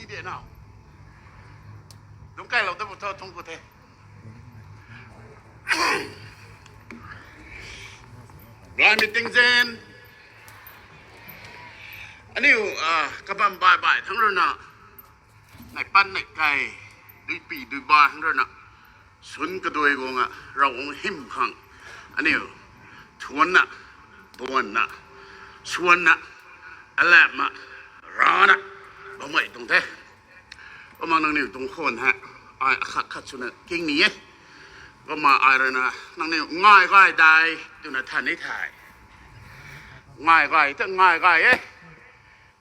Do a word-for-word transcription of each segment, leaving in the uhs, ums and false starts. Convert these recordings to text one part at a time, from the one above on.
Di na. Dungc kailou ta bu tho thungc ku the. Rammei tingzin. Aniu, ah, kabam bai bai thangc rui na. Nai pan nai kai. Dui pi dui ba thangc rui na. Sun kaduai guang a, Ravguangc hym khang. Aniu, thuanna, buanna, suanna, alamna, rana, bam gay tuang the. Kumna nangniw tuang khwan hei, ai akhat khat swna king ni e. Kumna ai rui na, nangniw ngai gay dai, twna than ni the. Ngai gay ta ngai gay e.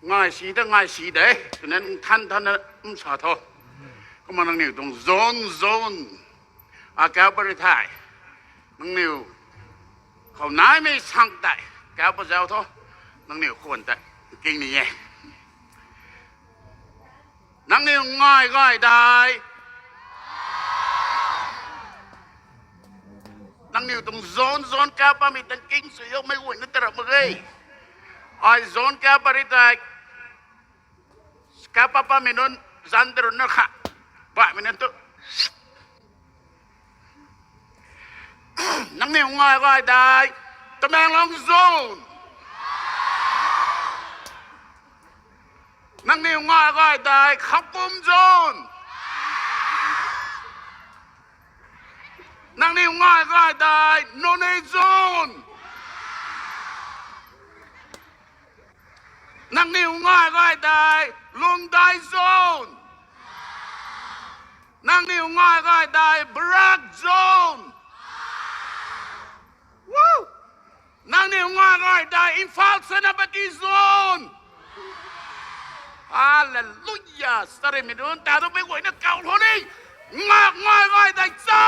Ngai si ta ngai si de, twna nthan thanna nsa tho. Kumna nangniw tuang zone, zone. A kau pary thei. Nangniw khou naimei sang tei, kau pa zau tho. Nangniw khwan tei, king ni e. Nangniw ngai gay dai. Nangniw tuang zone, zone kau pammei tang king sw youmei guayna ta rap mak ge. Ai zone kau pary tei. Kau pa pammei nunc, zan ta runa kha. Baihmei nunc tu. Nangniw ngai gay dai, Tamenglong zone. Nangniw ngai gay dai, Khapum zone. Nangniw ngai gay dai, Noney zone. Nangniw ngai gay dai, Lungdai zone. Nangniw ngai gay dai, Barak zone. Nangniw ngai gay dai, Imphal Senapati zone. Hallelujah. Charynmei nunc ta tu mei guayna kau lou ni. Ngai, ngai gay dai cho.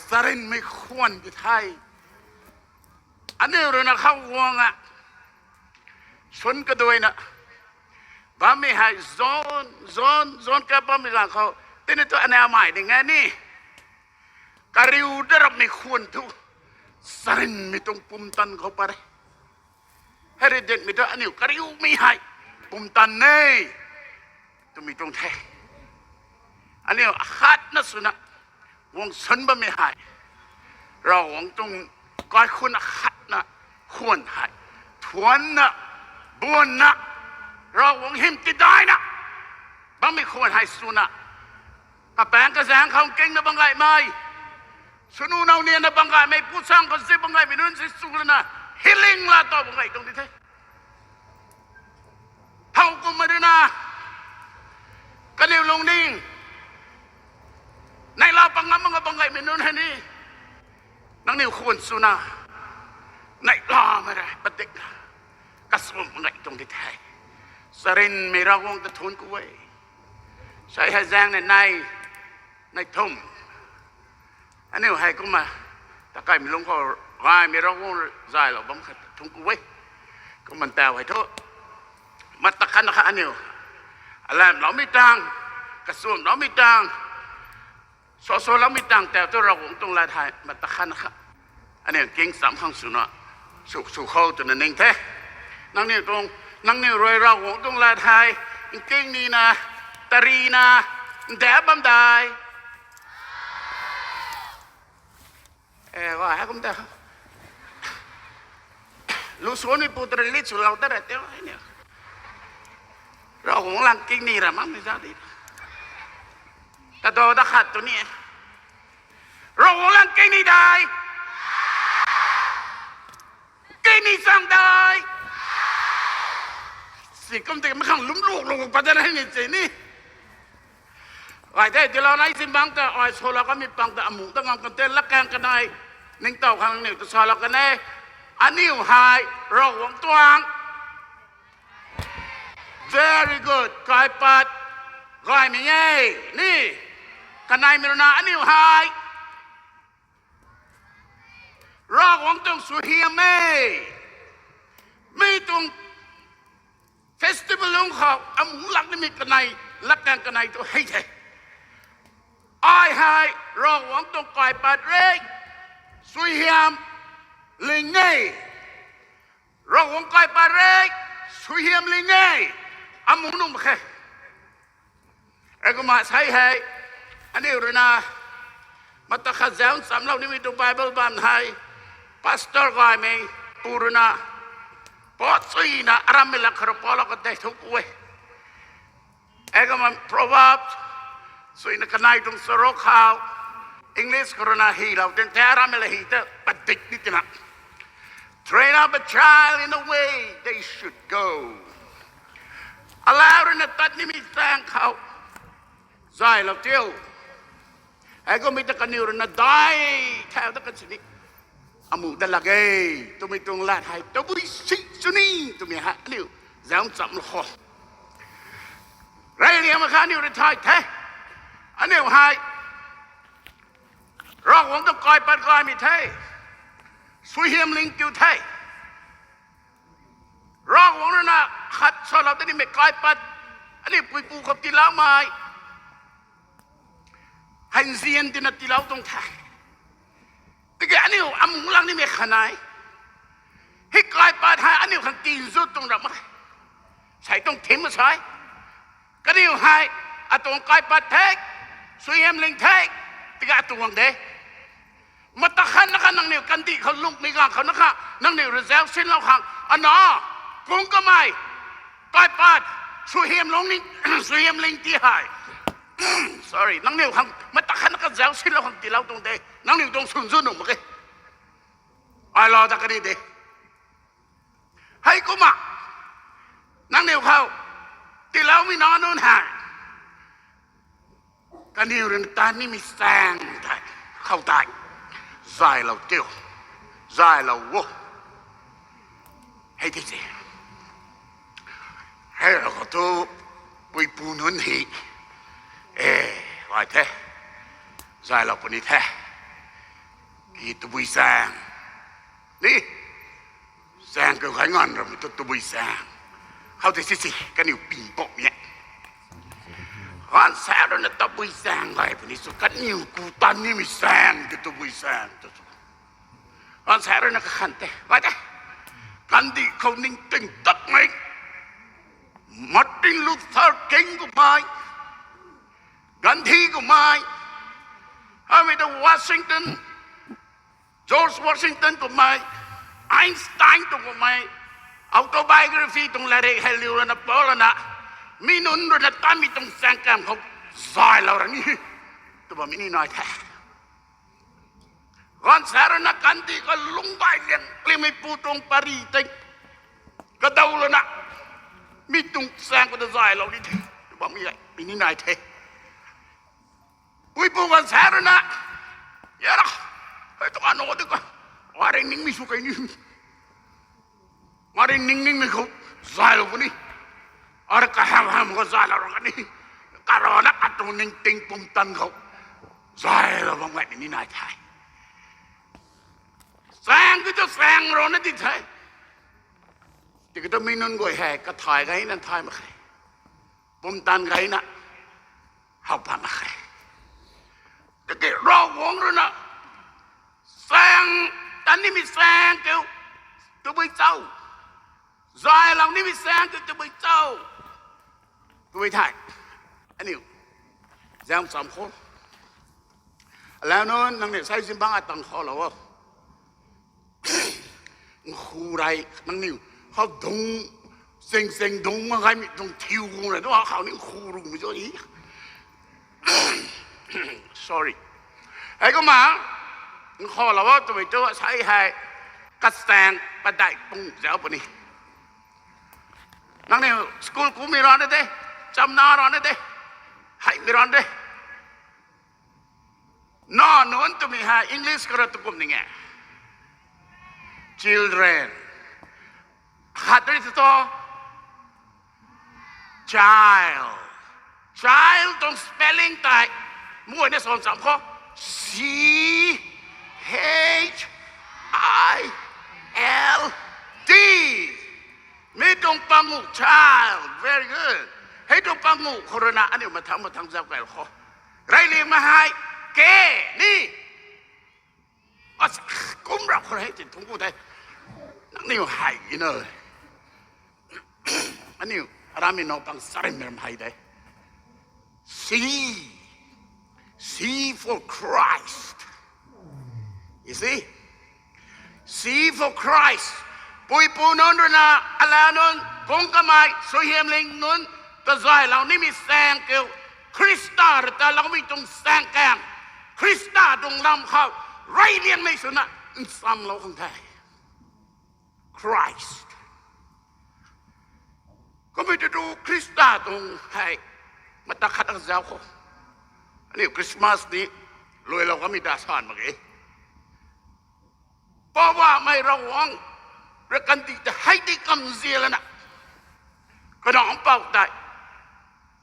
Charynmei khwan ki the. Aniu rui na khou guang a. Sun kaduaina. Bammei hei zone, zone, zone kau pammei ganv khou. Tini tu aniamei ding e ni. Kariu da rapmei khwan thu. Charynmei tuang pumtan khou pat e. Hei rui dinmei tu aniu kariumei hei. Pumtan e. Twmei tuang the. Aniu akhatna swna guang san bammei hei. Ravguangc tuang kaikhunc akhatna khwan hei. Thuanna, buanna, Ravguangc hym tidaina. Bammei khwan hei swna. Kapaeng kazaeng khou kingna bam gaymei. Swnu now nianna bam gaymei, pu sang khou zi bam gaymei nunc si swna healing laa taw bam gay tuang di the. Thowkumhmei rui na, kaniw lungning, neihla pang ngam mak bam gaymei nunc hei ni, nangniw khwan swna, neihlamei rui padikna, kaswm gay tuang di the. Charynmei Ravguangc ta thuanc ku e. Sei hei zaeng nei nai, nei thum. Aniu hei kumna, takaimei lungc khou gaymei Ravguangc zaylou bam khat thuanc ku e. Kumna taw hei thu. Mat ta khan kha aniu. Alamloumei tang, kaswmloumei tang, sasaloumei tang taw thu Ravguangc tuang lat hei mat ta khan kha. Aniu king cham khang swna, sw, sw khou twna ning the. Nangniw tuang, nangniw rui Ravguangc tuang lat hei, king nina, tarina, nda bam dai. E, wa, hei kum ta. Lu suanmei pu tari lit swlou ta ra tei ni. Ravguangc lang king ni ra makmei za di. Tadaw da khat tu ni. Ravguangc lang king ni dai. King ni chang dai. Si kum tei makhang lum luk luk pat da hei ni che ni. Gay the, dilou nai sin bang ta, ai salou kamei pang ta, amuh ta ngam kan tei, latkaeng kanei, ningtow khang niw ta salou kan e, aniu hei, Ravguangc tuang. Very good, kaipat, gaymei e, ni, kaneimei rui na aniu hei. Ravguangc tuang suaihiam e. Mi tuang festival lungc khou amuh lak nimei kanei, latkaeng kanei tu hei the. Ai hei Ravguangc tuang kaipat re, suaihiam ling e. Ravguangc kaipat re, Suaihiamling e. Amu nuh mak khe. Heikumna sei hei, aniu rui na, mata khat zauc nchamlou nimei tuang Bible bam hei, pastor gaymei pu rui na, pat suina arammei lat khou rui palou ka tei thu ku e. Heikumna Proverbs, suina kanei tuang charuk khou, English khou rui na hylou tin the, arammei lat hei ta padik ni tina. Train up a child in the way they should go. Alau rui na tat nimei zaeng khou zaylou tiu. Heikummei ta kaniw rui na dai thau ta kan sini, amu dat lak e, twmei tuang lat hei tabui si sw ni twmei hei aniu zauc nchamlou khou, reyliangmei kha aniu rui thay the. Aniu hei Ravguangc tuang kaipat gaymei the. Suaihiamling kiu the. Ravguangc rui na khat salou ta nimei kaipat, aniu puipu khou tiiloumei hei nzian tina tiilou tuang the. Tiki aniu amu lang nimei kha nai, hei kaipat hei aniu khang tinzut tuang ram e. Sei tuang thim sei, kaniw hei atuang kaipat the, suaihiamling the, tiki atuang de. Mata khat na kha nangniw kandih khou lungmei ganv khou na kha nangniw rui zauc sinlou khang, ana, kung kamei kaipat, suaihiamling, suaihiamling ti hei, sorry, nangniw khang mata khat na kha zauc sinlou khang tiilou tuang de. Nangniw tuang swn zun nuh mak e. Ai lou ta kani de. Heikumna nangniw khou tiiloumei nac nunc hei kaniw rui na tat nimei zaeng tei khou tei zaylou tiu, zaylou o. Hei ti se. Hei khou tu puipu nunc hei, e, gay the, zaylou puni the. Ki tabui zaeng ni, zaeng khou gay nganv ramei tu tabui zaeng. Khou tei si si kaniw ping pumh e. Gaanvsaekc rui na tabui zaeng gay puni sw, kaniw ku tan nimei zaeng ki tabui zaeng tu sw. Gaanvsaekc rui na kakhan tei gay the. Kandih khou ningting tapmei, Martin Luther King kummei, Gandhi kummei, hamei ta Washington, George Washington kummei, Einstein tuang kummei, autobiography tuang latrik hei liu lana pau lana, mi nunc rui na tatmei tuang chaeng kamv khou zaylou ra ni, tw bammei ni nai the. Gaanvsaekc rui na kandih khou lungc gay liang liangmei pu tuang pary tei kadaw lana, mi tuang chaeng khou ta zaylou ni the, tw bammei ni nai the. Puipu gaanvsaekc rui na, yara, hei tuang ano di ka, aring ningmei sw kei ni, aring ning ningmei khou zaylou puni, ara kaham ham khou zaylou ra kani, karana atuang ningting pumtan khou zaylou bam gaymei ni nai the. Chaeng ki tu chaeng rana di the. Tiki tu mi nunc guay hei kathay gayna thay mak khe, pumtan gayna how pat mak khe. Tiki Ravguangc rui na chaeng, tat nimei chaeng kiu tabui cho, zaylou nimei chaeng kiu tabui cho, tabui the. Aniu zauc cham khou, alau nunc nangniw sei zingbangc atang khoulou o. Nkhu rei nangniw khou dungc, cheng cheng dungc mak gaymei tuang thiu guang rei tu khou ni nkhu rumei tu ni. Sorry. Heikumna, nkhoulou o twmei tu sei hei, kachaeng padeih pung zauc puni. Nangniw school kummei rana de, chamna rana de, heimei rana de. Nac nunc twmei hei English khou rui tu kum ning e. Children. Khat rui tu tu, child. Child tuang spelling tei, muayna san cham khou, C H I L D. Mi tuang panguh, child, very good. Hei tuang panguh khou rui na aniu mathang mathang zauc kei khou, reyliangmei hei, ke, ni, kum rap khou hei tin thungc ku the. Nangniw hei na, Aniu, aramei naw pang sarim ram hei de. See, see for Christ. You see? See for Christ. Puipu nunc rui na, ala nunc, kung kamei, suaihiamling nunc, ta zaylou nimei saeng kiu, Khrista rui ta loumei tuang saeng kaeng, Khrista tuang lam khou, rey liangmei swna, nchamlou khang the. Christ. Kummei tu tu Khrista tuang hei, mata khat ang zauc khou. Aniu Christmas ni, luailou kamei ta san mak ge. Poubauhmei Ravguangc rui kandih ta hei di kamzian lana, kadaeng mpouh tei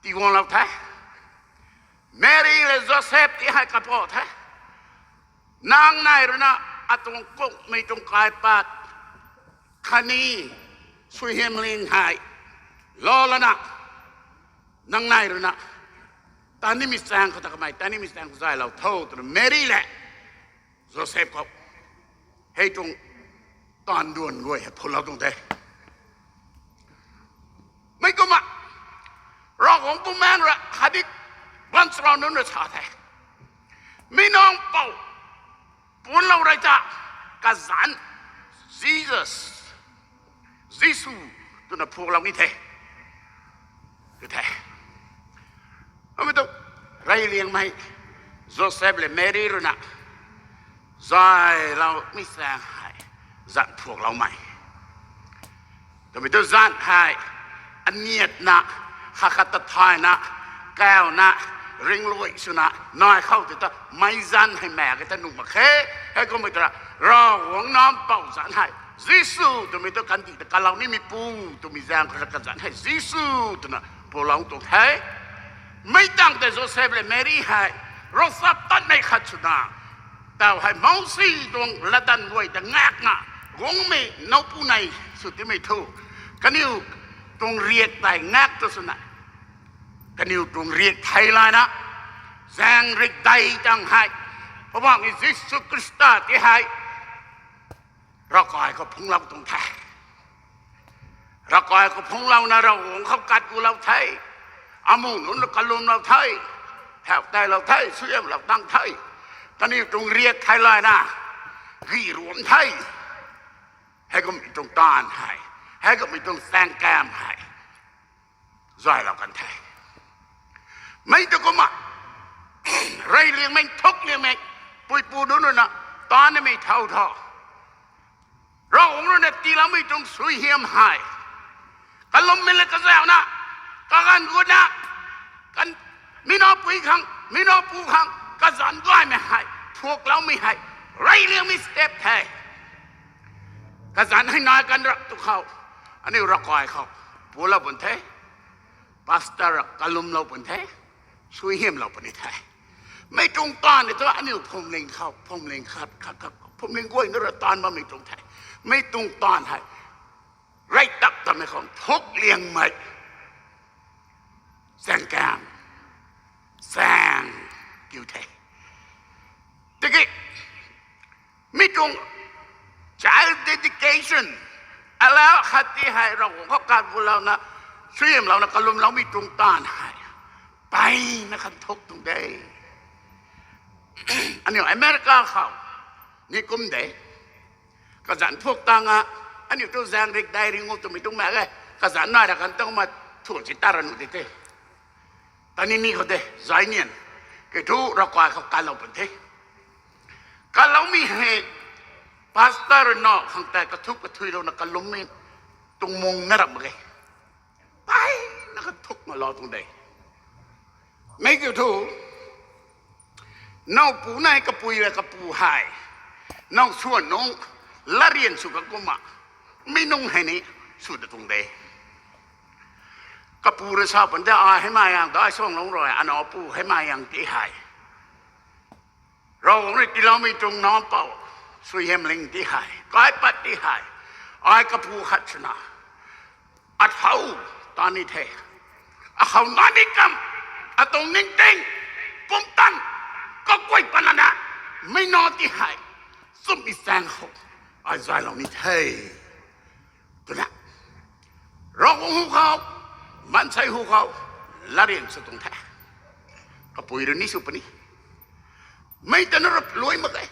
tiguanglou the. Meri le Joseph ti hei kapou the. Nang nei rui na atuang kummei tuang kaipat khatni suaihiamling hei lou lana, nang nei rui na, tanimei saeng khou ta kamei, tanimei saeng khou zaylou tho, twna Meri le Joseph khou hei tuang taanv duan guay hei phulou tuang the. Mei kumna, Ravguangc Bumaengh rui khatni baanchara nunc rui sa the. Mi nunc pou punclou rey ta, kazanc, Jesus, Jisu, twna phuaklou ni the. Tw the. Amei tu, rey liangmei, Joseph le Meri rui na, zaylou mi saeng hei, zanc phuakloumei. Twmei tu zanc hei, aniatna, khat khat ta thayna, kauna, ringlui swna, nai khou tei ta, mei zanc hei mak ge ta nuh mak khe, heikummei ta ra, Ravguangc nampou zanc hei, Jisu twmei tu kandih ta kalou nimeipu, twmei zaeng khou ra kazanc hei, Jisu twna pulou tuang the. Mei tangv tei Joseph le Meri hei, ravchaptatmei khat swna, taw hei Mousi tuang latdanv guay ta ngakna, guangmei nowpu nei sw timei thu, kaniw tuang riak tei ngak tu swna, kaniw tuang riak thei layna, zaeng rik dei tangv hei, Poubauhmei Jisu Khrista ti hei, ravkai khou phungclou tuang the. Ravkai khou phungclouna Ravguangc khou kat gulou the. Amu nunc kalumlou the. Thau teilou the, suaihiamlou tang the. Kaniw tuang riak thei layna, gih ruan the. Heikummei tuang taanv hei, heikummei tuang saeng kaeng hei, zaylou kan the. Mei tu kumna, rey liangmei, thuk liangmei, puipu nunc rui na, tanimei thau tho. Ravguangc rui na tiiloumei tuang suaihiam hei, kalummei le kazauhna, kaganv gutna, kan, mi nowpui khang, mi nowpu khang kazanc gaymei hei, phuakloumei hei, rey liangmei step the. Kazanc hei nai kan rap tu khou, aniu ravkai khou pulou pun the, pastor rap kalumlou pun the, suaihiamlou puni the. Mei tuang taanv ni tu aniu phuamling khou, phuamling khat, khat, khat, phuamling guay na ra taanv bammei tuang the. Mei tuang taanv hei, rey tap tamei khou thuk liangmei, saeng kaeng, saeng kiu the. Tiki, mi tuang child dedication, alau khat ti hei Ravguangc khou kat gulouna, suaihiamlouna kalumloumei tuang taanv hei, mpeyna kan thuk tuang de. Aniu America khou ni kum de. Kazanc phuak tang a, aniu tu zaeng rik dei ring o twmei tuang mak e. Kazanc nai ra kan tuang ma, thuan si ta ra nuh di the. Tanini khou de, zai nian, kei thu ravkai khou kalou pun the. Kaloumei hei, pastor na khang tei kathuk kathuilouna kalummei tuang mung na rap mak ge. Mpeyna kathuk malou tuang de. Mei kiu thu, nowpu nei kapui le kapu hei, now swan nung, latryan sw kakumna, mi nung hei ni, sw da tuang de. Kapu rui sa pun de, ai hei mai yang dai suang lung rui, anowpu hei mai yang ti hei, Ravguangc rui tiiloumei tuang nampou, suaihiamling ti hei, kaipat ti hei, ai kapu khat swna, athau, ta ni the. Akhou nai ni kam, atuang ningting, pumtan, kaguay panana, mei na ti hei, chumhmei chaeng khou, ai zaylou ni the. Twna, Ravguangc hu khou, Maansei hu khou latryan sw tuang the. Kapui rui ni sw puni. Mei ta na rap luai mak e.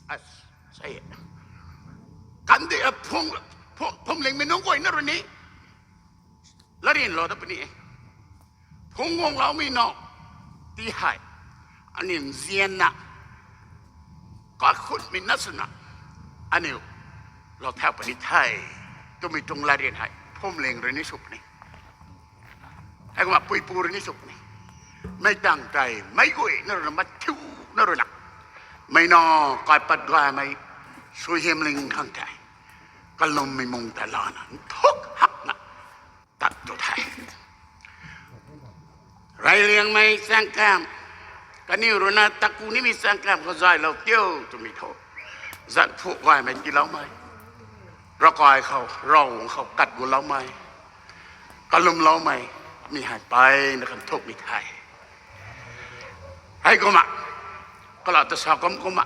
As, sei. Kandih, a, phung, phung, phungling mei nunc guay na rui ni latryan lou da puni. Phung guangloumei na ti hei, aniu nzianna, kaikhunmei na swna, aniu lou thau puni the, twmei tuang latryan hei phungling rui ni sw puni. Heikumna puipu rui ni sw puni. Mei tang tei, meic guay na rui na, mathiuna rui na, mei na kaipat gaymei suaihiamling khang tei, kalummei mung ta lana nthuk hakna tat tu the. Reyliangmei chaengkam, kaniw rui na taku nimei chaengkam khou zaylou tiu twmei thu, zan phu gaymei tiiloumei, ravkai khou, Ravguangc khou kat guloumei, kalumloumei, mi hei mpeyna kan thukmei the. Heikumna, kalau ta sa kum kumna,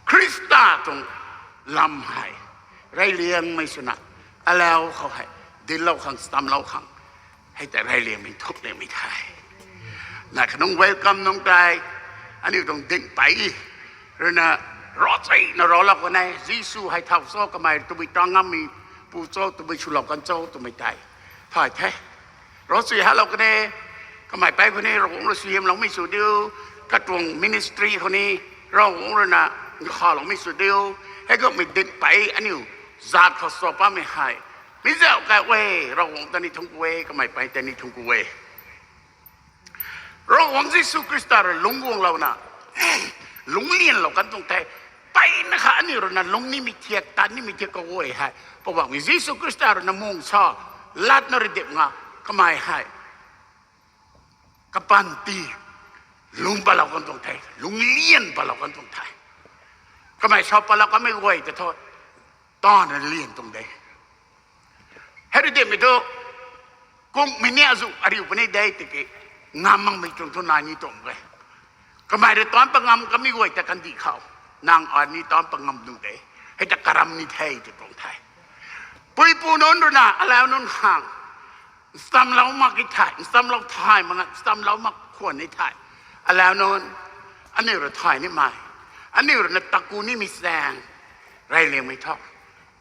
Khrista tuang lam hei reyliangmei swna, alau khou hei dinclou khang, chamlou khang, hei tei reyliangmei thukliangmei the. Na khanungc welcome nunc tei, aniu tuang dinhpey rui na, ravchuina raclou kan e, Jisu hei thau cho, kamei tabui ta ngammei pu cho, tabui swlou kan cho twmei tei thay the. Ravchui halou kan e, kamei pei khou ni Ravguangc rui suaihiamloumei sw diu, katuang ministry khou ni Ravguangc rui na nkhavloumei sw diu. Heikummei dinhpey aniu zat khou sa pammei hei, mi zauc kai e, Ravguangc ta ni thungc ku e, kamei pei ta ni thungc ku e. Ravguangc Jisu Khrista rui lungc guanglouna, lungc lianlou kan tuang the. Mpeyna kha aniu rui na lung nimei thiak, tat nimei thiak kaguay hei, Poubauhmei Jisu Khrista rui na mung sa, latna rui dip nga, kamei hei kapanty lung patlou kan tuang the, lungc lian patlou kan tuang the. Kamei sa patlou kanmei guay ta thu, tana lian tuang de. Hei rui dipmei thu, kungmei ni azuh ariu puni de tiki, ngam makmei tuang thu nai ni tuang e. Kamei rui taanc pat ngam kanmei guay ta kandih khou, nang ai ni taanc pat ngam tuang de. Hei ta karam ni the tw tuang the. Puipu nunc rui na alau nunc khang nchamlou mak ki the, nchamlou thay mak, nchamlou mak khwan ni the. Alau nunc, aniu rui thay nimei, aniu rui na taku nimei chaeng, reyliangmei thu,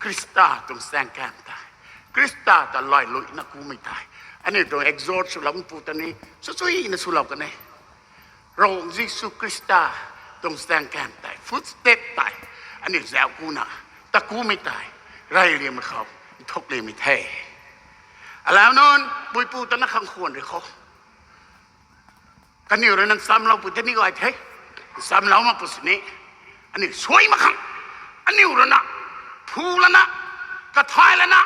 Khrista tuang chaeng kan tei, Khrista ta lailuina kumei tei, aniu tuang exhort swlou pu ta ni, swchuina swlou kan e. Ravguangc Jisu Khrista tuang chaeng kan tei, footstep tei, aniu zauc kuna, takumei tei, reyliangmei khou nthukliangmei the. Alau nunc, puipu ta na khang khwan rui khou, kaniw rui na nchamlou pu tei ni gay the. Nchamlou mak pu sini, aniu suai mak khang, aniu rui na phu lana, kathay lana,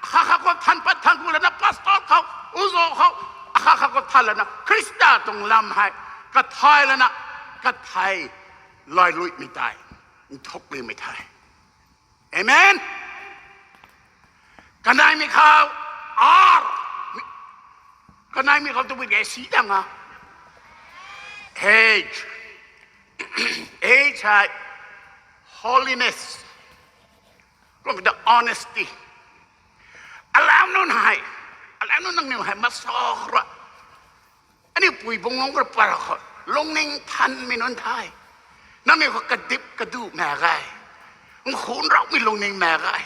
akha kha khou than pat than ku lana, pastor khou, uzo khou, akha kha khou than lana, Khrista tuang lam hei kathay lana, kathay lailuimei tei nthukliangmei the. Amen. Kanaimei khou, ar, kanaimei khou tabui de si dang a, H, H hei holiness, kum ta honesty. Alau nunc hei, alau nunc nangniw hei masak ra, aniu pui bung lungc ra para khou lungning thanmei nunc the. Nangniw khou kadip kadu mak ge, nkhunc raumei lungning mak ge.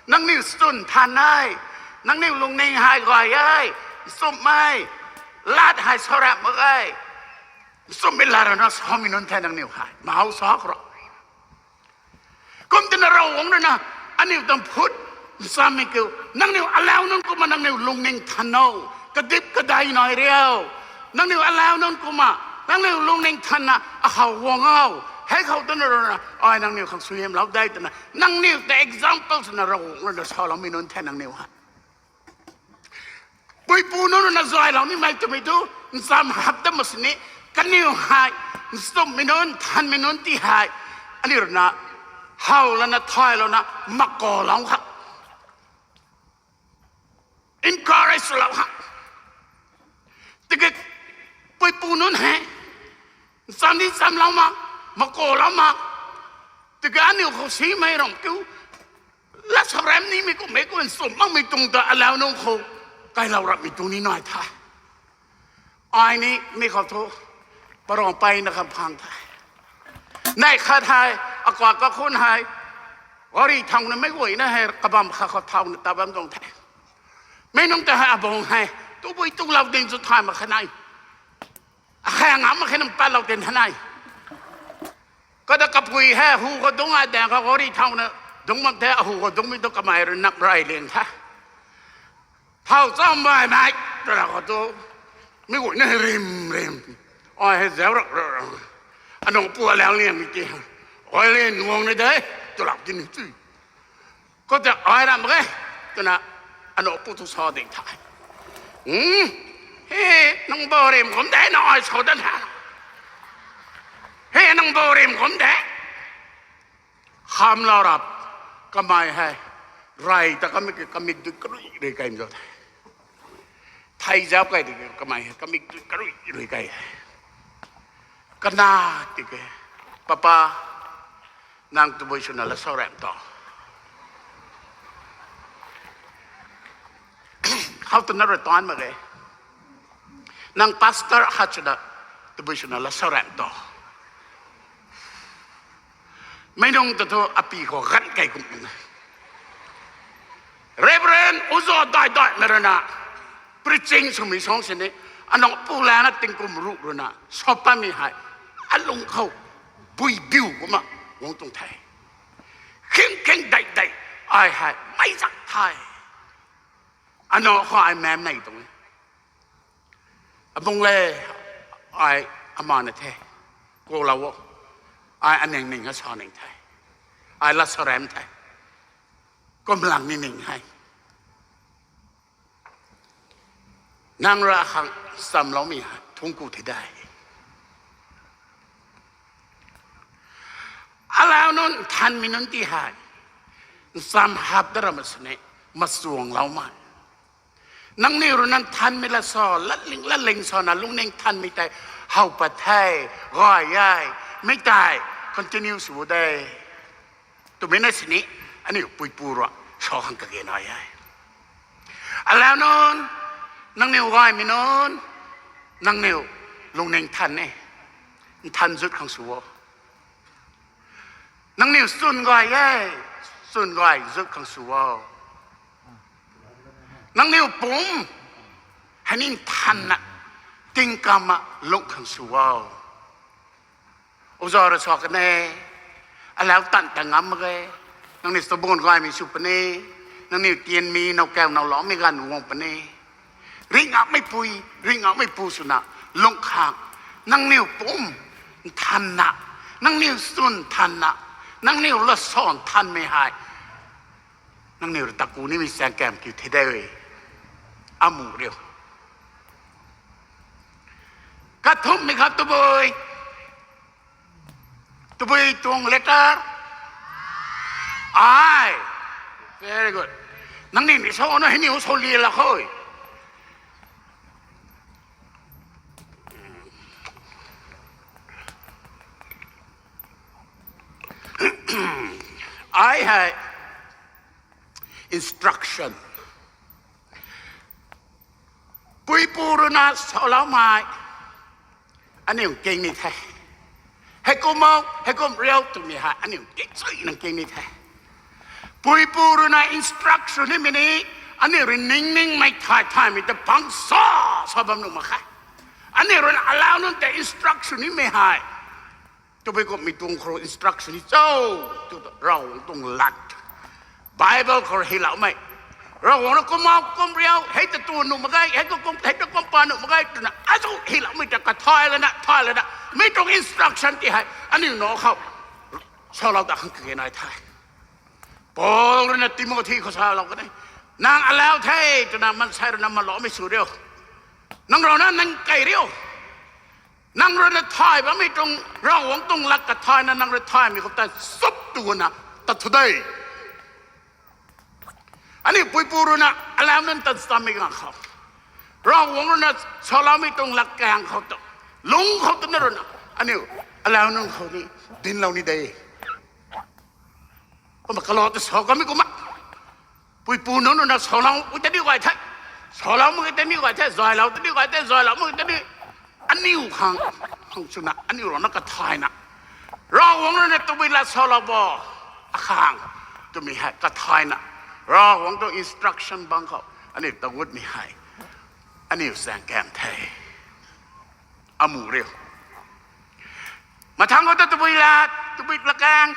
Nangniw chwn than e, nangniw lungning hei gay e, nchumhmei lat hei sarap mak ge. Nchumhmei lat rui na samei nunc the nangniw hei, maw sa khou ra. Kum tina Ravguangc rui na aniu tuang phut nchammei kiu, nangniw alau nunc kumna nangniw lungning than o, kadip kadai nai riu. Nangniw alau nunc kumna, nangniw lungning thanna akhou guang o. Hei khou twna rui na, ai nangniw khang suaihiamlou de twna, nangniw ta example swna Ravguangc rui na saloumei nunc the nangniw hei. Puipu nunc rui na zaylou nimei twmei tu, ncham hap ta mak sini, kaniw hei, nchumhmei nunc, thanmei nunc ti hei, aniu rui na, how lana, thay louna, makalou kha, encourage lou kha. Tiki, puipu nunc hei, ncham ni nchamlou mak, makalou mak, tiki aniu khou simei ramh kiu, Lat sa ram nimei kummei kum nchumh makmei tuang ta alau nunc khou kailou rapmei tuang ni nai the. Ai ni mi khou thu parang peyna kham phang the. Neih khat hei, akua kakhun hei, gari thauna meic guayna hei kabam khat khou thauna ta bam tuang the. Mi nunc ta hei abung hei, tubui tulou ding chu thay mak khe nai. Akhang ngam mak khe nang patlou tin the nai. Kata kapui hei hu khou dungc ai daeng khou gari thauna dungc mak the, ahu khou dungcmei tu kamei rui nap rey liang the. Thau cham baimei twna khou tu, mi guayna hei rim rim, ai hei zauc rak ra, anunc pu alau liangmei ti, ai lian guang ni de, twlou ti ni chu. Khou ta ai ram mak ge, twna anunc pu tu sa ding the. He, nang bau rim kum de, nang ai sa dat the. He, nang bau rim kum de. Khamlou rap, kamei hei rey ta kamei ki kamik dui karui rui kai mzau the. Thei zauc kai di kamei hei kamik dui karui rui kai. Kana tiki, Papa, nang tabui swna lat sa ram to. Khou twna rui taanc mak ge. Nang pastor khat swna tabui swna lat sa ram to. Meic nunc ta thu api khou ganv kei kum na, Reverend uza dai daimei rui na preaching swmei sang sini, anunc pu lana tingkum ruh rui na sa patmei hei alung khou bui biu kumna guang tuang the. Khing khing dei dei, ai hei meic zak the. Anunc khou ai mem nei tuang e. Abung le, ai ama na the, kulou o, ai aning ning a sa ning the, ai lat sa ram the, kumlang ni ning hei. Nang rui akhang chamloumei hei thungc ku the de. Alau nunc nthanmei nunc ti hei ncham hap da ram sini, machuangloumei. Nangniw rui na nthanmei lat sa, latling latling sa na lungning nthanmei tei how pat the, gay e, mi tei continue sw de. Twmei na sini, aniu puipu rui sa khang kage nai e. Alau nunc, nangniw gaymei nunc, nangniw lungning nthan e, nthan zut khang sw o. Nangniw chwn gay e, chwn gay zut khang sw o. Nangniw pumc hei ni nthanna, tingkam a lung khang sw o. Uza rui sa kan e, alau tan ta ngam mak ge, nangniw tabun gaymei sw puni, nangniw tianmei, nowkaw nowloumei ganv guang puni. Ringh ngammei pui, ringh ngammei pu swna lung khang, nangniw pumc nthanna, nangniw chwn nthanna, nangniw lat sa nthanmei hei nangniw rui taku nimei chaeng kam kiu the de. Amu riu. Kathumhmei khat tabui, tabui tuang letter I. Very good. Nangniw ni sa na hei niw sa li la khou. I hei instruction. Puipu rui na saloumei, aniu king ni the. Heikum o, heikum riu twmei hei aniu kingchuina king ni the. Puipu rui na instruction nimei ni, aniu rui ningningmei thay thaymei ta pang sa, sa bam nuh mak khe. Aniu rui na alau nunc ta instruction nimei hei tabui kummei tuang khou instruction ni cho, tu Ravguangc tuang lat. Bible khou hyloumei, Ravguangc rui kum o, kum riu, hei ta tu nuh mak ge, hei ta kum, hei ta kum pa nuh mak ge twna azu hyloumei ta kathay lana, thay lana, mi tuang instruction ti hei aniu nac khou salou ta khang kage nai the. Paul rui na Timothy khou salou kan e, nang alau the twna maansei rui na maloumei sw riu. Nang rui na nang kei riu. Nang rui na thay bammei tuang, Ravguangc tuang lat kathayna nang rui thaymei khou ta chup twna tat thu de. Aniu puipu rui na alau nunc tan stammei ganv khou, Ravguangc rui na saloumei tuang lat kaeng khou ta, lung khou twna rui na, aniu alau nunc khou ni dinclou ni de. Kumna kalou ta sa kamei kumna, Puipu nunc rui na salou u ta ni guay the. Salou mak ta ni guay the, zaylou ta ni guay the, zaylou mak ta ni. Aniu khang, khang swna, aniu rui na kathayna. Ravguangc rui na tabui lat salou bo. Akhang, twmei hei kathayna. Ravguangc tuang instruction bang khou, aniu tagut ni hei. Aniu chaeng kam the. Amu riu. Mathang khou ta tabui lat, tabui plakaeng.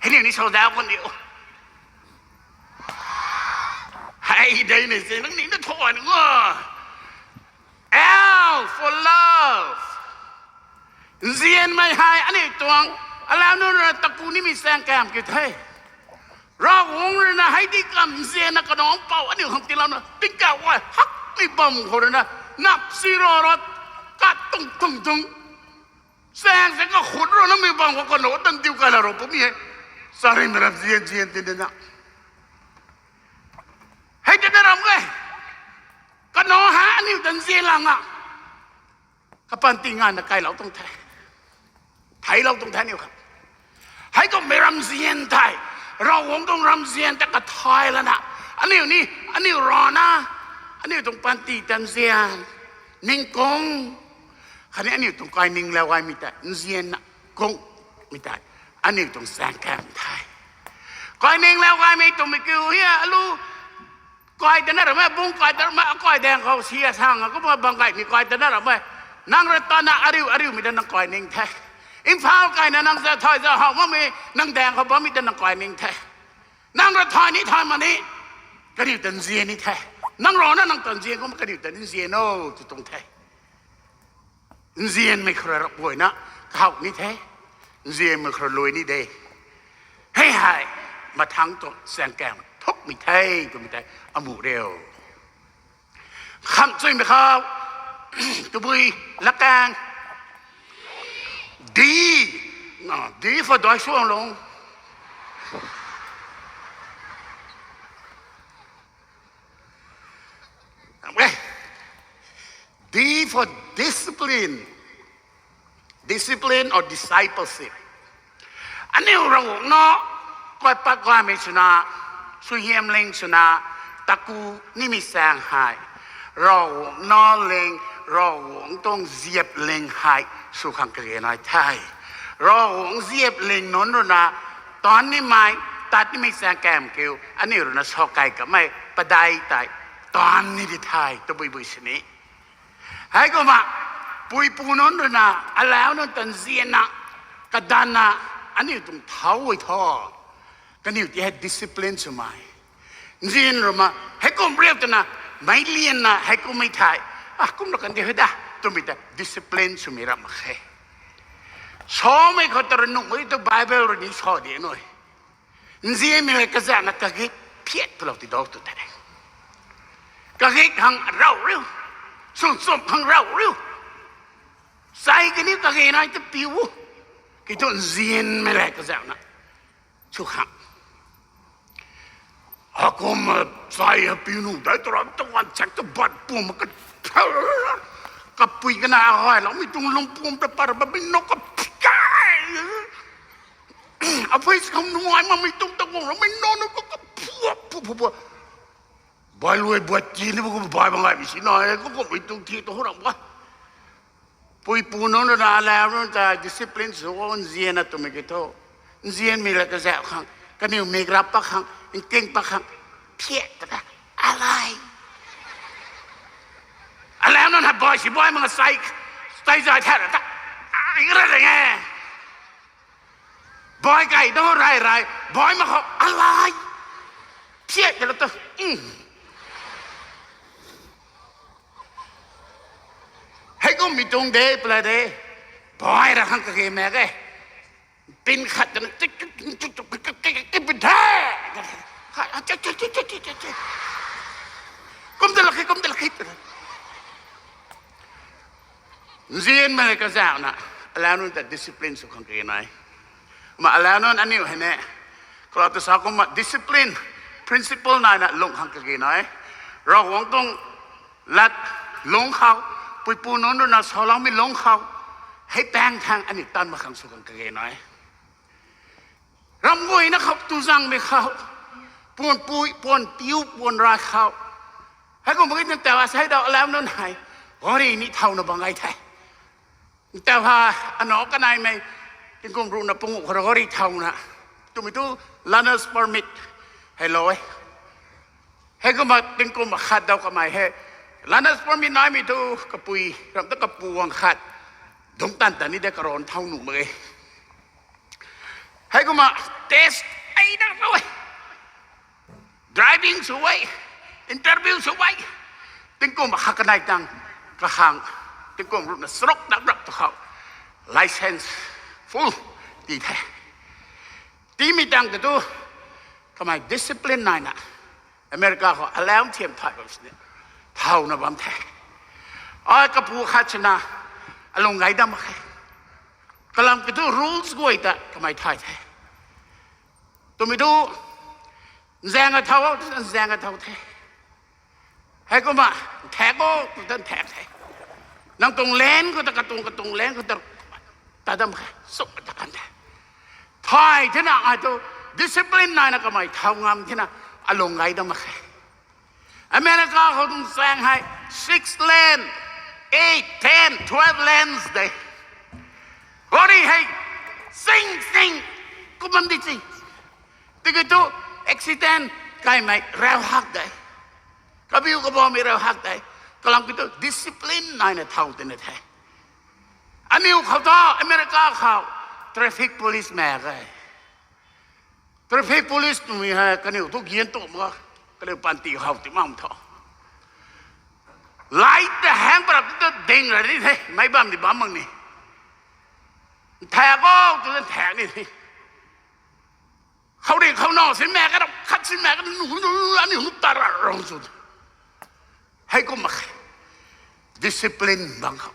Hei ni ni sau dau kan diu. Hei dei ni se, nang ni na tho ni ngo. L for love. Nzianmei hei aniu tuang, alau nunc rui na taku nimei chaeng kam kiu the. Ravguangc rui na hei di kam nzianna kanac pou aniu khang tiilouna, tingkauh guay hakmei bam khou rui na, nap si ro ro, kat tung tung tung. Chaeng se kakhut rui na mei bam khou kanac tan diu kai la ro pumei hei. Charimei ram nzian nzian tin de na. Hei tina ram e. Kanac hei aniu ta nzian lang a. Kapanty nganvna kailou tuang the. Theilou tuang the aniu khang. Heikumhmei ramzian tei, Ravguangc tuang ramzian ta kathay lana, aniu ni, aniu rana, aniu tuang panty ta nzian, ningkung, khatni aniu tuang kaininglau gaymei tei nzianna kungmei tei aniu tuang chaeng kam the. Kaininglau gaymei twmei kiu hia alu, kai tana ramei, bung kai tana ramei, akai daeng khou si asang a kumna bang gaymei kai tana ramei. Nang rui tana ariu, ariumei ta nang kaining the. Imphal kaina nang za thay za how makmei, nang daeng khou bammei ta nang kaining the. Nang rui thay ni thay mak ni, kaniw ta nzian ni the. Nang rana nang ta nzian kumna kaniw ta ni nzian o, tw tuang the. Nzianmei khou rui rap guayna, kahow ni the. Nzianmei khou rui lui ni de. Hei hei, mathang tuang chaeng kam thukmei the, twmei tei, amu riu. Kham chuimei khou, tabui, lakaeng. D, na, D for dai suang lung. D for discipline. Discipline or discipleship. Aniu Ravguangc na, kai pat gaymei swna, suaihiamling swna, taku nimei chaeng hei. Ravguangc na ling, Ravguangc tuang ziapling hei, sw khang kage nai the. Ravguangc ziapling nunc rui na, taanv nimei, tat nimei chaeng kam kiu, aniu rui na sa kai kamei, padeih tei, taanv ni di the, tabui bui sini. Heikumna, puipu nunc rui na, alau nunc ta nzianna, kadanna, aniu tuang thau e thu. Kaniw ti hei discipline swmei. Nzian rui ma, heikum riap twna, meic lianna, heikummei thei. Ah, kumna kan di hei da, twmei ta discipline swmei ram mak khe. Samei khou ta rui nuhmei tu Bible rui ni sa di nui. Nzianmei le kazakna kagik phiat twlou ti dou tw the. Kagik hang rau riu. Sung chum hang rau riu. Sai kaniw kage nai ta piu. Kiu thu nzianmei le kazakna. Sw khang. Akum, sai ha piu nu dai tu ram ta wan chak ta bat pum ka, kapui kana agayloumei tuang lungpum ta par ba bin no ka phika. Apui kham nuai makmei tuang ta guang ramei no no ka, ka phu, phu, phu, phu. Bai luai buat ti ni bu bai bang ai mi si na, ka kummei tuang thi tu hu ram ba. Puipu nunc rui na alau nunc ta discipline sw o, nzianna twmei kiu thu. Nzianmei le kazauh khang, kaniw mik rap pat khang, nking pat khang, phiat ta ta, alai. Alau nunc hei bai si bai mak sai, sai zay the ra ta, ai ra reng e. Bai kai tu rai rai, bai mak khou, alai. Phiat ta la tu, um. Heikummei tuang de, pla de. Bai ra khang kage mak e. Pin khat ta na, tik, tik, tik, tik, tik, tik, tik, tik, pin the. Kum ta lak khe, kum ta lak khe. Nzianmei le kazauhna, alau nunc ta discipline sw khang kage nai. Ma alau nunc aniu hei ne, kalau tu sa kumna discipline, principle naina lung khang kage nai. Ravguangc tuang lat lungc khou, puipu nunc rui na saloumei lungc khou, hei paeng thang aniu tan mak khang sw khang kage nai. Ramguayna khou tu zangmei khou, Puan pui, puan piu, puan rai khou. Heikumna ki ntaw asei dau alam nunc hei gari ni thauna bam gay the. Ntaw ha, ano kaneimei tingkum ruhna panguh khou rui gari thauna, twmei tu learner's permit hei lou e. Heikumna tingkum akhat dau kamei hei learner's permit naimei tu kapui ram ta kapu guang khat dungc tan ta ni de, karon thau nuh mak e. Heikumna test ei dang lou e. Driving sw e, interview sw e, tingkum akhat kanei tang kakhang, tingkum ruhna charuk dak rap tu khou license full ti the. Tiimei tang ta tu kamei discipline naina America khou alam thiam thay bam sini thauna bam the. Ai kapu khat sina alung gay dam mak khe. Kalam kiu thu rules guay ta kamei thay the. Twmei tu nzaeng a thau, nzaeng a thau the. Heikumna nthak o tw ta nthak the. Nang tuang lane khou ta katuang, katuang lane khou ta ta dam khe, suk ta kan the. Thay thena ai tu discipline naina kamei thau ngam thena alung gay dam mak khe. America khou tuang chaeng hei six lane, eight, ten, twelve lanes de. Gari hei sing sing kum bam di si. Tiki tu accident kaimei rau hak de. Kabiu kabammei rau hak de. Kalam kiu thu discipline naina thau tina the. Aniu khou ta America khou traffic police mak ge. Traffic police twmei hei kaniw tu gian tu mak, kaniw panty how ti mak thu. Light ta hang parap tu ding ra ni the, meic bam ni bam mak ni. Nthak o tw ta nthak ni the. Khou ri khou na sin mak ka, khat sin mak ka, nu nu aniu nu ta ra rong sw. Heikumna khe. Discipline bang khou.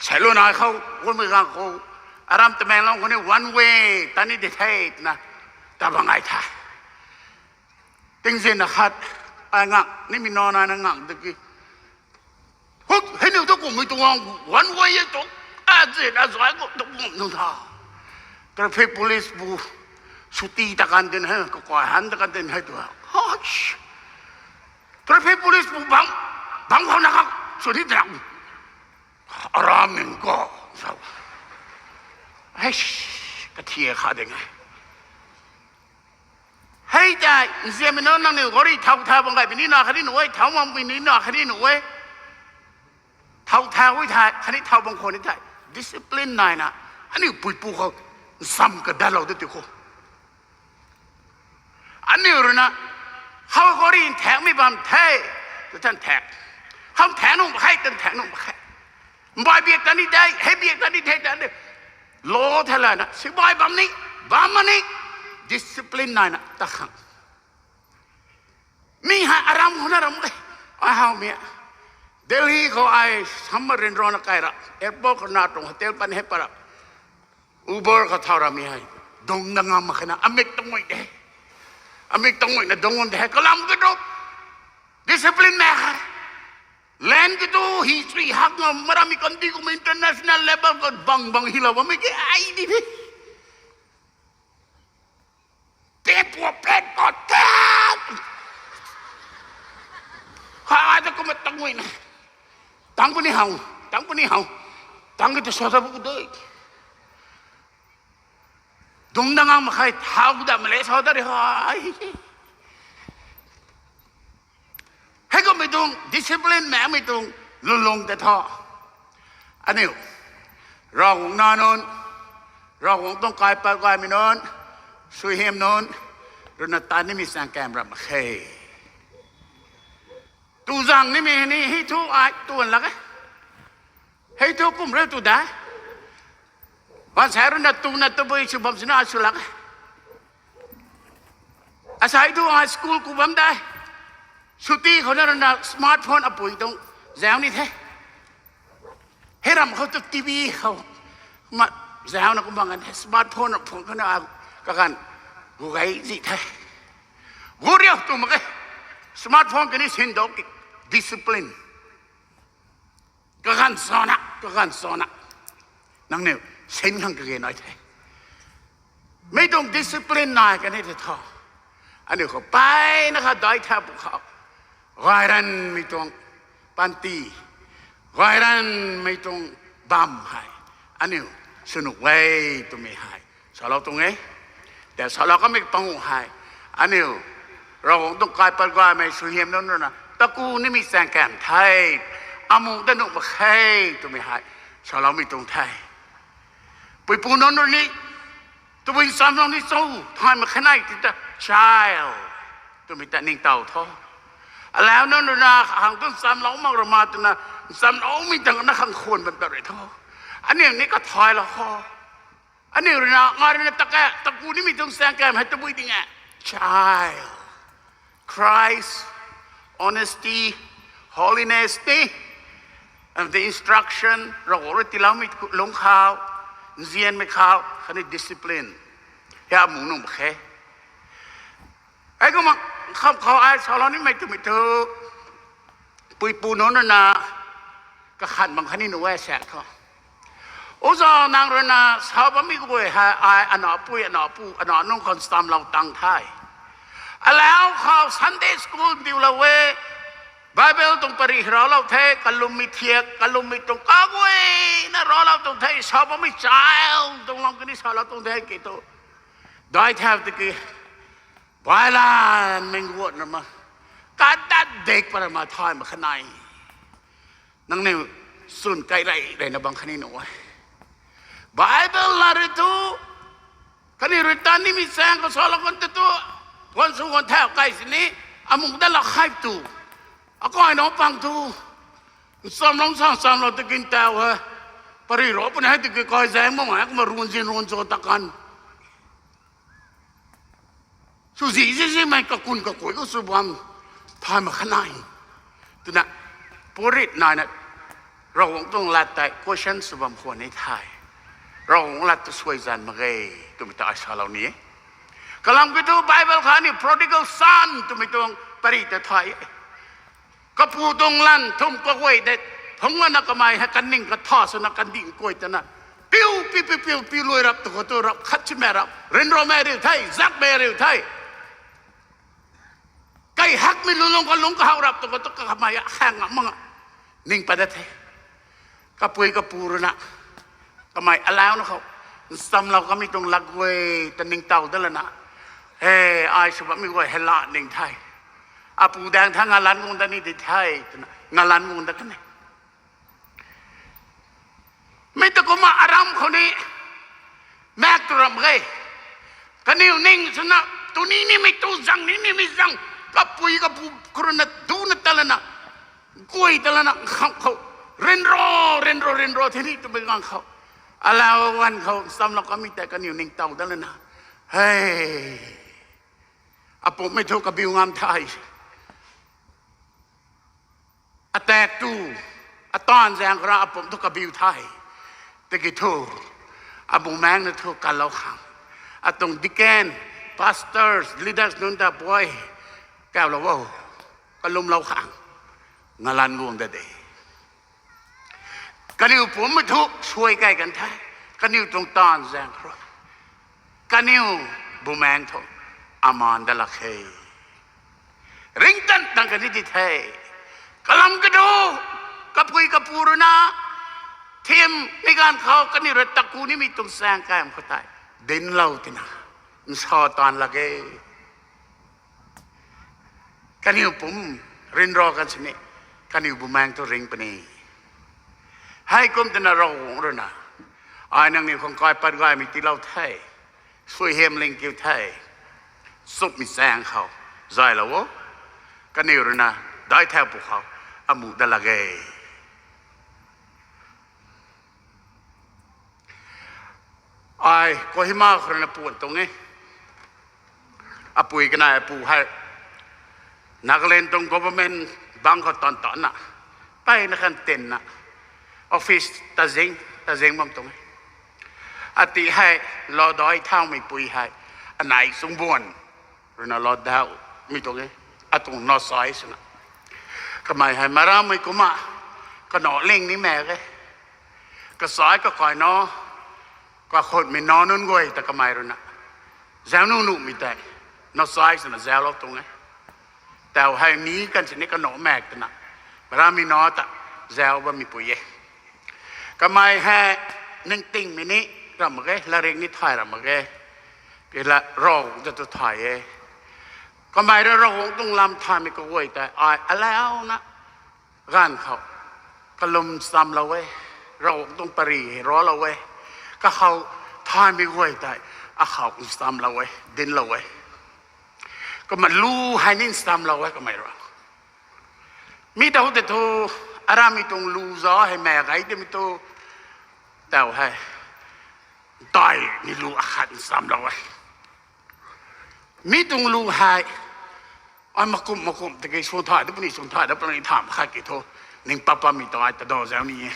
Sailuanai khou, gummei gang khou, aram Tamenglong khou ni one way ta ni di the twna ta bam gay the. Tingzin akhat ai ngak nimei nac naina ngak diki. Huk, heiniw tu kummei tuang one way e tu. Azin azai khou tu kum nung tha. Traffic police bu suti ta kan din hei, kakai han ta kan din hei tu. Traffic police bu bang, bang khou na kak sw ni drak. Aram ning ko sa. Hei, kathia kha ding e. Hei tei nzianmei nunc, nangniw gari thau tha bam gay puni na khatni nuh e, thau bam puni na khatni nuh e. Thau tha ui the khatni thau bam khou ni thei discipline naina aniu puipu khou nsam kadatlou de ti khou. Aniu rui na, how gari nthaekmei bam the, tu tan thaek. How nthaek nuh mak khe, tan thaek nuh mak khe. Mbai biak ta ni de, hei biak ta ni de, ta ni. Law the lana, sibai bam ni, bam ma ni, discipline naina ta khang. Mi hei aram khou na ram e. Ai howmei. Delhi khou ai summer rin rana kai ra, airport khou na tuang hotel pan hei para. Uber khou thau ramei hei. Dungc da ngam mak khe na, amik tangui de. Amik tanguina dungc de hei, kalam kiu thu discipline mak khe. Lane kiu thu hi chui hak ngam, maramei kandih kum international level khou bang bang hilou bammei ki ai di the. Pet pua, pet pua, tat! Ha, ai ta kumna tanguina. Tang puni how, tang puni how. Tang kiu thu sa ta bu de. Dungc da ngam mak khe, thau da male sa ta ri hei. Heikummei tuang discipline makmei tuang lulung tei thu, aniu Ravguangc nac nunc, Ravguangc tuang kaipat gaymei nunc, suaihiam nunc rui na tat nimei chaeng kam ram mak khe. Tu zaeng nimei ni hei thu ai tuan lak e. Hei thu kum rui tu de. Maansei rui na tuna tabui sw bam sina sw lak e. Asei thu ai school ku bam de. Chutti khou na rui na smartphone apui tuang zauc ni the. Hei ram khou tu TV khou ma zaucna kum bang kan the, smartphone phone khou na kaganv gu gay zi the. Gu riu tu mak e. Smartphone kani sindou ki discipline. Kaganv sana, kaganv sana. Nangniw sin khang kage nai the. Mei tuang discipline nai kani the tho. Aniu khou peyna kha daic thau pw khou, gayranmei tuang panty, gayranmei tuang bam hei aniu swnuh e twmei hei salou tuang e. Tei salou kamei panguh hei aniu Ravguangc tuang kaipat gaymei suaihiam nunc rui na taku nimei chaeng kam the, amu dat nuh mak khe twmei hei saloumei tuang the. Puipu nunc rui ni tabui nchamlou ni cho, thay mak khe nai ti ta child twmei ta ningtow tho. Alau nunc rui na khang tu nchamlou mak rama twna nchamloumei tang na khang khwan bam ta rui tho. Aniu ni kathaylou kho. Aniu rui na, ngai rui na tak e, taku nimei tuang chaeng kam hei tabui ding e. Child, Christ, honesty, holiness ni, and the instruction Ravguangc rui tiiloumei lungc khou, nzianmei khou khatni discipline hei amu nuh mak khe. Heikumna kham khou ai salou nimei twmei thu, puipu nunc rui na kakhan bam khatni nuh e sa thu, uza nang rui na sa bammei guay hei ai anapui anapu ana nunc khou nchamlou tang the. Alau khou Sunday school diulou e, Bible tuang pary raclou the, kalummei thiak kalummei tuang kaguayna raclou tuang the, sa bammei child tuang lam kani salou tuang the ki tu, daic thau tiki Bailanmei guatna ma, kadat dek para ma thay mak khe nai. Nangniw chwn kai rey reyna bam khatni nuh e. Bible la rui tu, khatni rui tan nimei chaeng khou salou kan tu tu, puan sw kan thau kai sini, amu dat lak khe tu, akai nunc pang tu, nchamlou sa nchamlou tiki ntau he, pary ra puni hei tiki kai zaeng mak e kumna run zin run cho ta kan swzi zizimei kakun kakui khou sw bam thay mak khe nai. Twna purit naina Ravguangc tuang lat tei question sw bam khwan ni the. Ravguangc lat tu suai zan mak ge twmei ta ai salou ni e. Kalam kiu thu Bible khou ni prodigal son twmei tuang pary ta thay e. Kapu tuang lan thumh kaguay de, phungc lana kamei hei kaning katha swna kandih kuay tana, piu piu piu piu piu luai rap tu khou tu rap khat simei rap ryanramei riu the, zakmei riu the. Kai hakmei lulung kalung kahaw rap tu khou tu kamei akhang mak nga ning pat dat the. Kapui kapu rui na kamei alauna khou nchamlou kamei tuang lak guay ta ningtow dat lana, he, ai sw bammei guay hei la ning the. Apu daeng tha ngalanc guang dat ni di the twna ngalanc guang dat kan e. Mi ta kumna aram khou ni mak tu ram ge. Kaniw ning swna tu ni nimei tu zang ni nimei zang, kapui kapu khou rui na duna ta lana, guay ta lana khang khou ryanra ryanra ryanra the ni twmei ganv khou, alau ganv khou nchamlou kamei tei kaniw ningtow dat lana, he, apumcmei thu kabiu ngam the. Atak tu, ataanv zaeng khou ra apumc thu kabiu the. Tiki thu, abumaengc na thu kalou khang, atuang deacon, pastors, leaders nunc ta puai, kaulou o, kalumlou khang ngalanc guang dat de. Kaniw pumcmei thu suai kai kan the. Kaniw tuang taanv zaeng khou ra kaniw bumaengc thu amaan dat lak khe. Ringctan tang kan ni di the. Kalam kadu, kapui kapu rui na thiam mi ganv khou kaniw rui taku nimei tuang chaeng kam khou tei dinclou tina nsa taanv lak e. Kaniw pumc ryanra kan sini, kaniw bumaengc thu ringc puni. Heikum twna Ravguangc rui na, ai nangniw khang kaipat gaymei tiilou the, suaihiam ling kiu the, chumhmei chaeng khou zaylou o, kaniw rui na daic thau pw khou amu dat lak e. Ai Kohima khou rui na puan tuang e. Apui kanei apu hei Nagaland tuang government bangc khou tan tanna, peyna khan tinna, office tazing tazing bam tuang e. Ati hei lou daic thaumei pui hei anei Chungbuan rui na lou daumei tuang e. Atuang nowsai swna, kamei hei marammei kumna kanac ling ni mak ge. Kasai kakai nac, kakhutmei nac nunc guay ta kamei rui na zaengnu nuhmei tei Nowchai swna zaulou tuang e. Tau hei mi kan sini kanow mak twna, Rammei nac ta zau bammei pui e. Kamei hei ningtingmei ni ram mak ge, latrik ni thay ram mak ge. Kila Ravguangc ta tu thay e. Kamei rui Ravguangc tuang lam thaymei kaguay tei ai alauna ganv khou kalum nchamlou e, Ravguangc tuang pary hei raclou e, kakhou thaymei guay tei akhou nchamlou e, dinclou e. Kumna lu hei ni nchamlou e kamei rui. Mi tau tei thu, arammei tuang lu zauc hei mak gei timei tu, tau hei, daimei lu akhat nchamlou e. Mi tuang lu hei, ai makumh makumh tiki suan thay da puni, suan thay da puni tham khat ki thu, ning pap pammei tau ai ta daw zau ni e.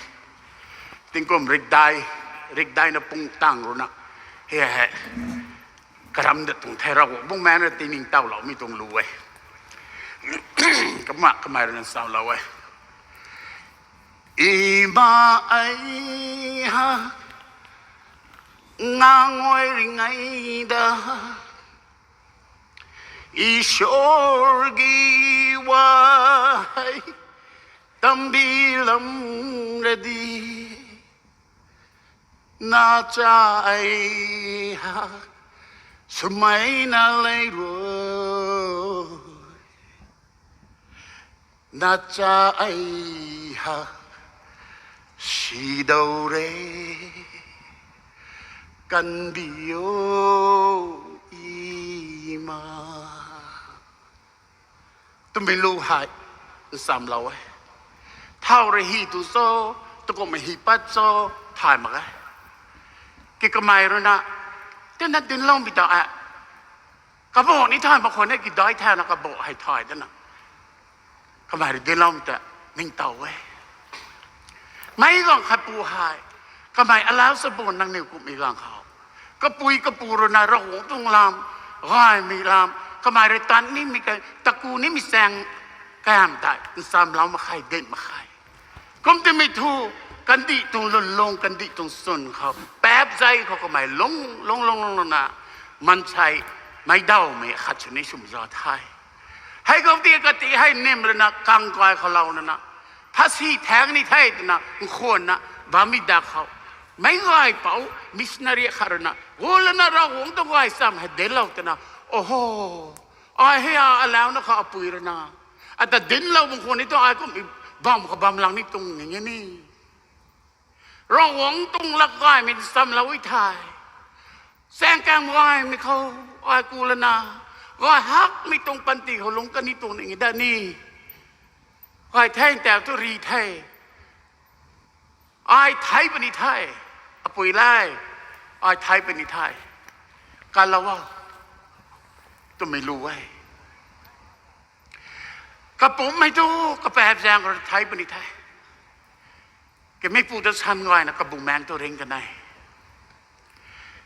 Tingkum rikdai, rikdaina pung tang runa, hei hei, karam dat tuang the Ravguangc Bumaengh rui tiningtowloumei tuang lu e. Kumna kamei rui na nchamlou e. Ima ai ha, nganguay ring ai da, Ishwar ki wahei tambi lam ra di. Nacha ai ha, swmei na lei ru. Nacha ai ha, sidou re, kandih o ima. Twmei lu hei nchamlou e. Thau rui hy tu cho, tukumhmei hy pat cho, thay mak e. Ki kamei rui na, tina dincloumei ta e. Kabah ni thay mak khwan e, kidai thana kabah hei thay dana, kamei rui dincloumei ta ningtow e. Meic gaanv khatpu hei, kamei alau sa bun nangniw kumhmei gaanv khou, kapui kapu rui na Ravguangc tuang lam, gaymei lam, kamei rui tan nimei ka, taku nimei chaeng kamv tei nchamlou mak khe, dinc mak khe. Kum timei thu, kandih tuang lwnlung, kandih tuang chwn khou, paap zei khou kamei lung lung lung lung na, maansei meic dawmei khat sw ni swm za the. Hei khou ti kati hei nim rui na kang kai khou lou nana, phasi thaeng ni the twna nkhwanna bammei dak khou, meic gaypouc missionary khat rui na gu lana Ravguangc tuang gaychamv hei dinclou twna, oho, ai hei a alauna khou apui rui na, ata dinclou bam khwan ni tu ai kum bam khou bam lang ni tuang ning e ni. Ravguangc tuang lat gaymei nchamlou e the. Chaeng kamv gaymei khou ai ku lana, gay hakmei tuang panty khou lungc kan ni tuang ning e da ni. Gay the ntak tu ri the. Ai thei puni the. Apui le, ai thei puni the. Kalou o, twmei lu e. Kapumc hei tu, kapaap zaeng rui thei puni the. Kameipu ta san gayna kabumaengc tu ring kan e.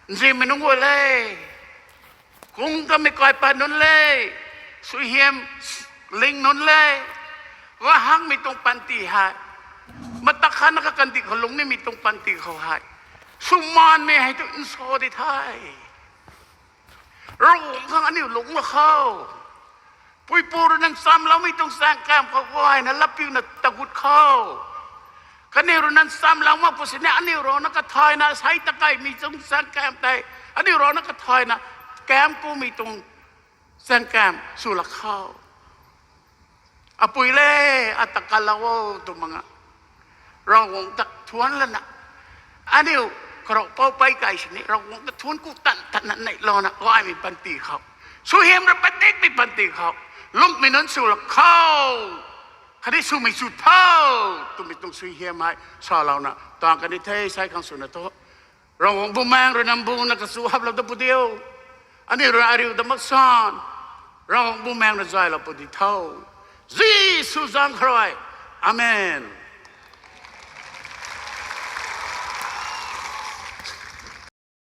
Nzianmei nunc guay le, kung kamei kaipat nunc le, suaihiam ling nunc le, gay hakmei tuang panty hei, mata khatna kakandih khou lungc nimei tuang panty khou hei, swmaanmei hei tu nsa di the. Ravguangc khang aniu lungc la khou, puipu rui na nchamloumei tuang chaeng kamv khou gayna lapiuna tagut khou, kaniw rui na nchamlou mak pu sini aniu rana kathayna sei takeimei tuang chaeng kamv tei, aniu rana kathayna kamv kumei tuang chaeng kamv sw la khou, apui le, ata kalou o tw mak nga, Ravguangc ta thuanc lana, aniu karaupou pei kai sini Ravguangc ta thuanc ku tan tanna neihlouna gaymei panty khou, suaihiam rui padikmei panty khou, lungcmei nunc sw la khou, khatni swmei sw tho, twmei tuang suaihiam hei salouna tuang kan ni the. Sei khang swna thu, Ravguangc Bumaengc rui na mbuna kachu haplou ta pu diu. Aniu rui ariu ta mak san, Ravguangc Bumaengc rui zaylou pu di tho. Jisu zaeng khou rui, amen.